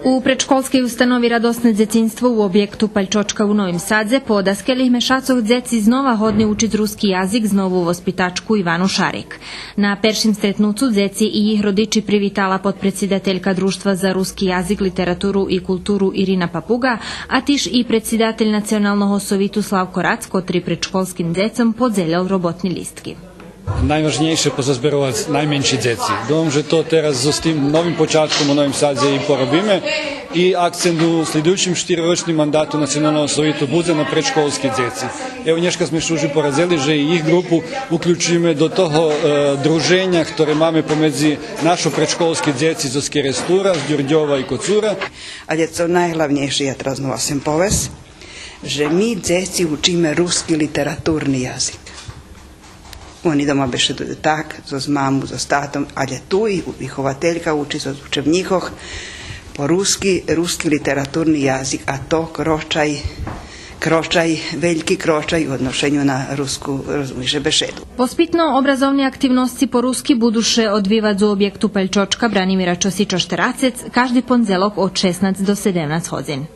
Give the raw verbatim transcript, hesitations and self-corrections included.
У предшколскей установи „Радосне дзецинство” у обєкту „Пальчочка” у Новим Садзе по даскелїх мешацох дзеци знова годни учиц руски язик з нову воспитачку Ивану Шарик. На першим стретнуцу дзеци и їх родичи привитала подпредсидателька Дружтва за руски язик, литературу и културу Ирина Папуґа, а тиж и предсидатель Националного совиту Славко Рац, котри предшколским дзецом подзелєл роботни листки. Найважнєйше позазберовац найменши дзеци. Думам же то тераз зоз тим новим початком у Новим Садзе и поробиме. И акцент у шлїдуюцим штирирочним мандату Националного совиту будзе на предшколски дзеци. Ево, нєшка зме ше уж и порадзели же и їх ґрупу уключиме до того, е, друженя хторе маме помедзи нашо предшколски дзеци зоз Керестура, з Дюрдьова и Коцура. Але цо найглавнєйше, я тераз знова сцем повесц, же ми дзеци учиме руски литературни язик. Они дома бешедую так, зоз маму, зоз татом, але ту и вихователька учи зоз учебнїкох по руски, руски литературни язик, а то крочай, крочай, вельки крочай у одношеню на руску, розумиш, бешеду. Воспитно-образовни активносци по руски буду ше одвивац у обєкту „Пальчочка” Бранимира Чосича штерацец кажди пондзелок од шеснац до седемнац годзин.